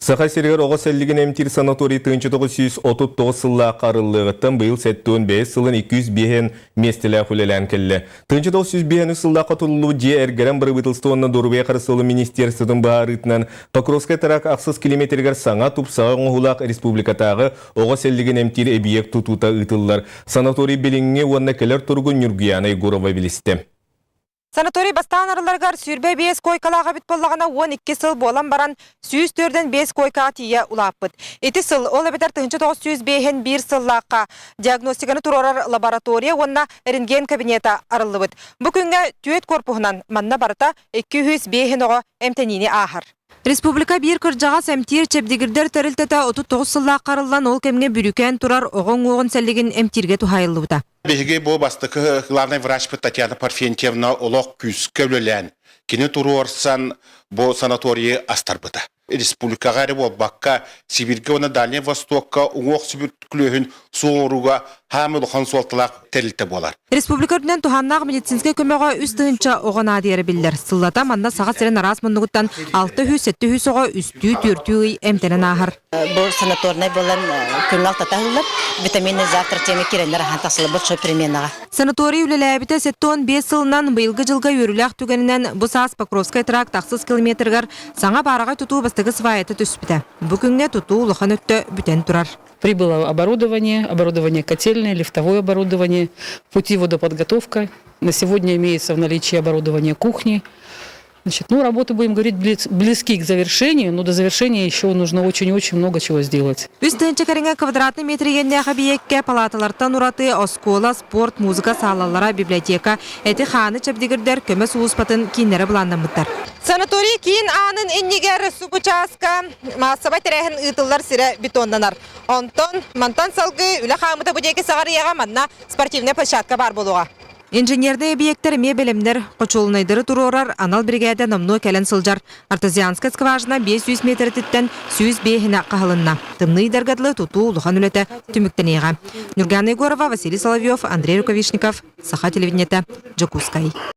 Саха сиригэр оҕо сэллигин эмтиир санаторий 1939 сыллаахха арыллыаҕыттан быйыл 75 сылын 205 миэстэлээх үлэлээн кэллэ. 1905 сыллаахха тутуллубут дьиэ эргэрэн бырабыыталыстыба уонна доруобуйа харыстабылын министерствотын быһаарыытынан Покровскай тракт ахсыс километрыгар саҥа тупсаҕай оҥоһуулаах республикатааҕы оҕо сэллигин эмтиир эбийиэк тутуута ыытыллар. Санаторий билиҥҥи уонна кэлэр туругун Ньургуйаана Егорова билистэ. Санаторий бастаан арылларыгар 25 куойкалаах эбит буоллаҕына, 12 сыл буолан баран 104-5 куойкаҕа тиийэ улааппыт. Ити сыл, ол эбэтэр 1905 сыллаахха диагностиканы туруорар лаборатория уонна рентген кабинета арыллыбыт. Бу күҥҥэ түөрт корпуһунан манна барыта 205 оҕо эмтэниини ааһар. Республика биир кырдьаҕас эмтиир чэбдигирдэр тэрилтэтэ 39 сыллаахха арыллан ол кэмҥэ бүрүүкээн турар оҕо уҥуоҕун сэллигин эмтииргэ туһаайыллыбыта. Биһиги бу бастакы главный врачпыт Татьяна Парфентьевна олох күүскэ үлэлээн, кини туруорсан бу санаторийы астарбыта. Республикаҕа эрэ буолбакка, Сибиргэ уонна Дальнай Востокка уҥуох күлүөһүн суоруга хаамы улахан суолталаах тэрилтэ буолар. Республика үрдүнэн туһааннаах медицинскэй көмөҕө 3 тыһыынча оҕо наадыйара биллэр. Сыллата манна Саха сирин араас муннугуттан 600-700 оҕо үстүү-түөртүү ый эмтэнэн ааһар. Бу санаторнай буолан күҥҥэ алтата аһыллар. Витаминный завтрак диэҥҥэ киирэннэр аһаан тахсаллар большой переменаҕа. Санаторий үлэлээбитэ 75 сылынан быйылгы дьылга үөрүүлээх түгэнинэн бу саас Покровскай тракт ахсыс километрыгар саҥа баараҕай тутуу бастакы сваята түспүтэ. Бу күҥҥэ тутуу улахан өттө бүтэн турар. Прибыло оборудование, оборудование котельное, лифтовое оборудование, пути водоподготовка. На сегодня имеется в наличии оборудование кухни. Значит, ну, работы, будем говорить, близки к завершению, но до завершения еще нужно очень-очень много чего сделать. 3 тыһыынча кэриҥэ квадратный метр иэннээх эбийиэккэ палаталартан ураты оскуола, спорт, музыка саалалара, библиотека, эти-хааны чэбдигирдэр көмө сулууспатын кииннэрэ былааннаммыттар. Санаторий киин аанын иннигэр субу чааска маассабай тэрээһин ыытыллар сирэ бетоннанар. Онтон мантан салгыы үлэ хаамыта бу диэки саҕарыйаҕа манна спортивнай площадка баар буолуоҕа. Инженернэй эбийиэктэр эмиэ бэлэмнэр, хочуолунайдары туруорар анал биригээдэ номнуо кэлэн сылдьар. Артезианскай скважина 500 миэтэрэтиттэн 105-инэ хаһылынна. Тымныы ыйдарга дылы тутуу улахан үлэтэ түмүктэниэҕэ. Нюргана Егорова, Василий Соловьев, Андрей Рукавишников, Саха телевидениетэ, Дьокуускай.